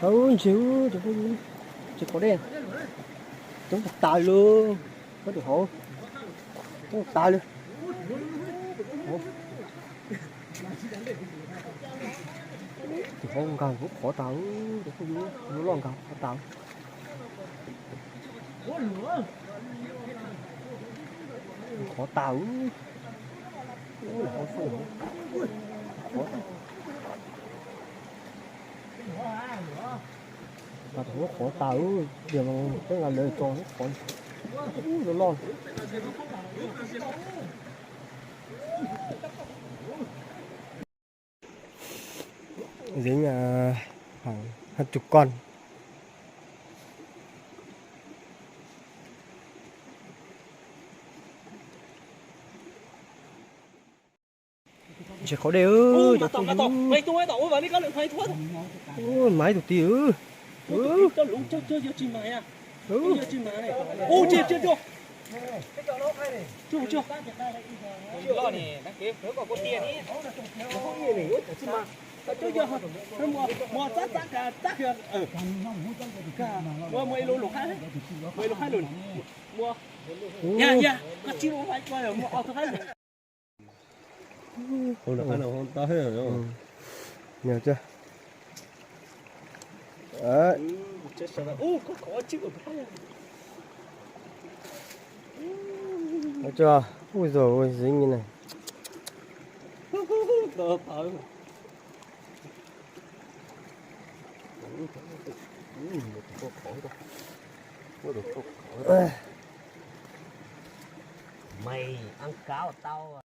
Ub, ntses, ub, cov phooj ywg, ntses qhov dej coob tas tas li, coob tim hauv, coob tas li. Tim hauv nkag lub qhov tas, cov phooj ywg, lub loj nkag qhov tas. Qhov tas. Lub qhov tas, tias peb nqa lawv tso lub qhov loj. Dính hàng hai chục con. Ntses qhov dej, cov phooj ywg. Maiv tus ti. Ua tso, ua zoo, ua zing li na. Mày ăn cáo tao.